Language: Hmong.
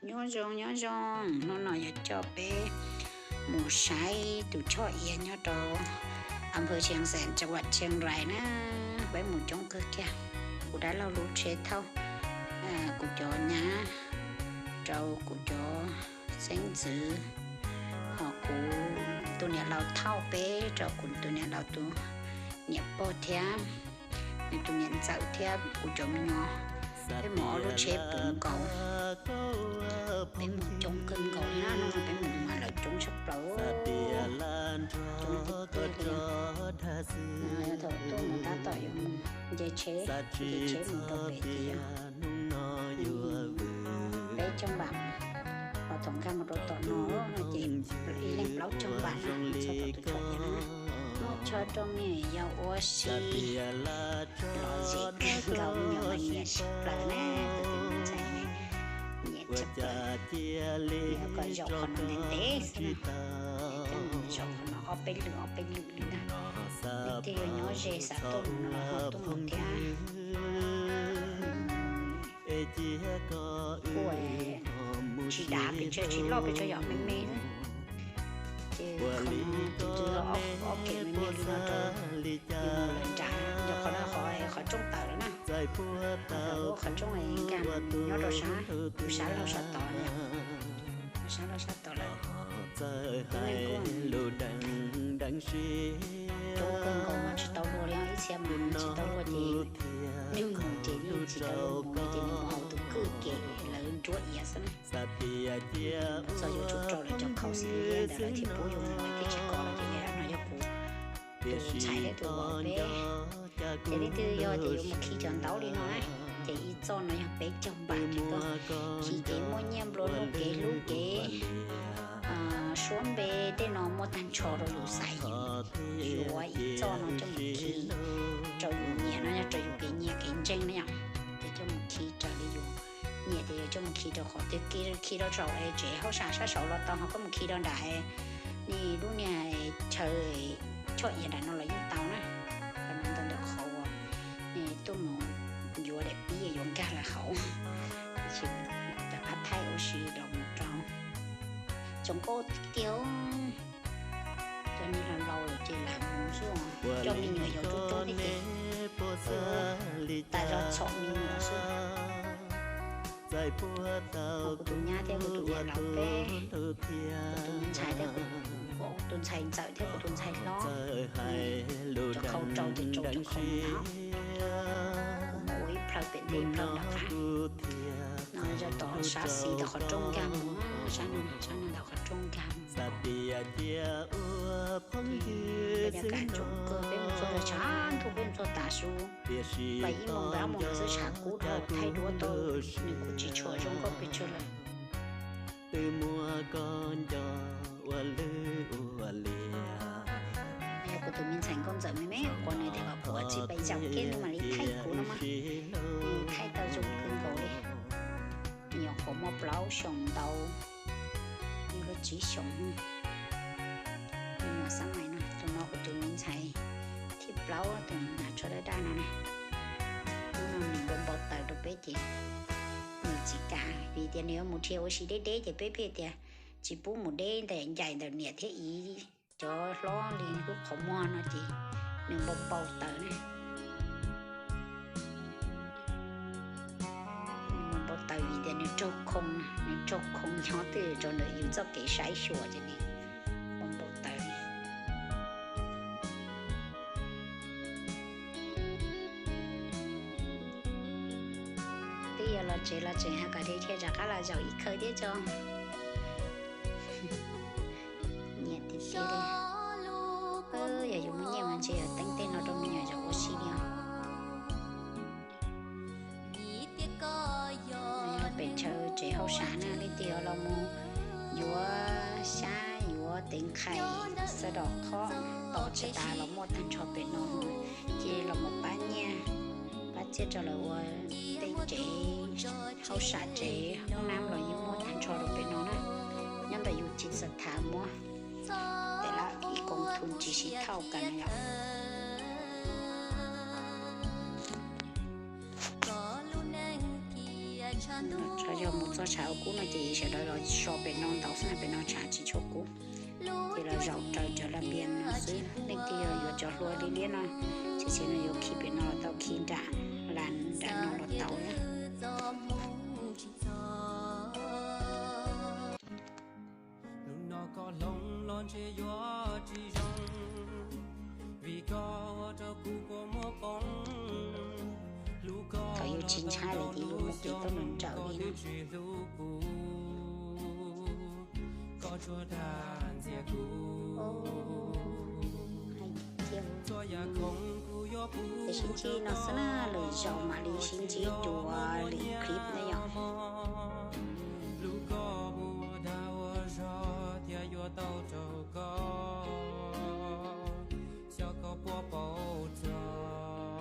Nyob zoo, nyob zoo, hnub no yuav coj peb mus saib tus choj iav nyob rau อำเภอเชียงแสน จังหวัดเชียงราย na. Peb mus coob kawg kiag. Kuv dab laug lub tsheb thauj, kuv cov nyab rau kuv cov xeeb ntxwv, ho kuv tus niam laus thauj peb rau kuv tus niam laus tus niam pog thiab nws tus niam ntxawm thiab kuv cov me nyuam. Peb mus ob lub tsheb puv nkaus, peb mus coob kawg nkaus li na, hnub no peb mus mas lawv coob tshaj plaws, coob tiag tiag li. Thaum tuaj mus tab tom yuav mus nce tsheb, nce tsheb mus rau pem ces yog peb caug npam, ho thaum nkag mus rau tom no no ces ib leeg plaub caug npam na, txog rau tus choj iav no. Muaj choj rau me nyuam yaus ua si, lom zem kawg nkaus, me nyuam mas nyiam tshaj plaws na, tus ntxhais nyiam tshaj plaws. Yog kom zaum qhov no ntev ntev xwb na, zaum qhov no ob peb lwm ob peb lwm li na. Leej twg yuav nyob ze xav tuaj mus no los ho tuaj mus thiab. Kuj tsis dav pes tsawg, tsis loj pes tsawg, yog me me xwb. Ces qhov no tus twg ob pem me me li no rau yus mus lawm nrad, yog qhov no qhov, qhov rooj tawm lawm na. Qhov rooj nkag nyob rau sab, tus sab laug sab tod na, sab laug sab tod lawm. Coob kawg nkaus mas tsis tau luag li, ib txhia mas tsis tau luag ces nws mus ces yeej tsis tau luag mus li, ces nws mus hauv tus kwj kev lawv nruab iav xwb na. Txog yuav tsum rau lawv cov khaus xim liab ntawd lawv thiaj pub yus mus, lawv thiaj tsis kom lawv ces no yog kuv tus ntxhais thiab tus vauv peb. Ces leej twg yog tias yuav mus khi cov ntaub li no na, ces ib txoj no yog peb caug npam ces koj khi ces muaj nyiaj nplua nuj kev hlub kev suab npe tej no muaj tag nrho rau yus xaiv. Yuav ib txoj no coj mus khi rau yus nyiam no, yog rau yus kev nyiam kev ntseeg na yom. Ces coj mus khi raws li yus nyiam, ces yuav coj mus khi rau qhov twg, khi rau saum tsev hauj sam sab saud los tau, ho koj mus khi rau nram nej lub niag chaw choj iav nram no los yeej tau na. Qhov no ntau ntawm qhov uas nej tuaj mus yuav daim pib yuav nkag lawm hauv, ces rov qab thaij ua si los mus rau. Zoo nkauj tiag tiag. Cov niag laus laus lawm ces lam mus xwb, coj me nyuam yaus rub rub thiab ces tas zog txhom me nyuam xwb. Kuv tus nyab thiab kuv tus niam laus peb, kuv tus ntxhais thiab, kuv tus ntxhais ntxawm thiab kuv tus ntxhais hlob, cov khau rau ces rau cov khau no. Kuv muab ua ib plhaw pem ntej ib plhaw nram qab. No yog tom sab xis ntawm qhov rooj nkag mus, sab no, sab no ntawm qhov rooj nkag mus. Peb nyob kam tsoom kawg, peb mus txog tshav ntuj, peb mus txog tav su, pais ib moos pais ob moos ntawd xwb tshav kub dhau, thaij duab tau nws kuj tsis tshua zoo nkauj pes tsawg lawm. Twb muab koj nco ua lwj ua liam. Yog kuv tus me ntxhais nkauj ntxawm me me, quav nws tias kom kuv tsis pais zaum kiag nws mam li thaij kuv no mas, nws thaij tau zoo kawg nkaus li. Nws nyuam qhuav muaj plaub xyoos ntau, nws lub tsib xyoos. Nws nyuam xab mais no, tus no kuv tus me ntxhais thib plaub, tus hnav tsho daj daj no na. Hnub no nws npau npau taws rau peb ces nws tsis kam, vim tias nws yuav mus dhia ua si deb deb ces peb pheej tias tsis pub mus deb ntawm ncaim ntawm niam thiab txiv, cov hlob li lub qhov muag no ces nws npau npau taws na. Nws npau taws vim tias nws raug khoo, nws raug khoo nyob twj ywm rau ntawm yus txoj kev saib xyuas ces nws npau npau taws. Twb yog los tsev los tseem hais kom dhia dhia rov qab los zaum ib khaws thiab tso. Nyiam tiag tiag li. Yog yus muaj nyiaj mas ntshe yuav teeb tej no rau me nyuam yaus ua si li os. Pem chaw tsev hauj sam na, leej twg los mus yuav xyab yuav tev nqhais, xav dom khob tos tsis tas los muaj tag nrho pem no, ces los mus pab nyiaj pab txiaj rau lawv ua tej tsev hauj sam tsev hoob nab los yeej muaj tag nrho rau pem no na. Nyob ntawm yus tsis txawj tham muab tej lab ib koom thum tsis sib thauj kas na yom. Tso yog mus txog tshav ua kub no ces sawv daws los so pem no ntaus xwb na, pem no tshav tsis tshua kub. Ces los zaum raws cov las pias no xwb. Leej twg yog yuav cov hlua liab liab no, ces no yuav khi pem no los tau, khi nram las nram no los tau na. Thaum yus tsis ntshai lawm ces yus mus kev tuaj nrawm nrawm li na. Ces sib ntsib no xwb na, lwm zaus mam li sib ntsib dua lwm clip na yom.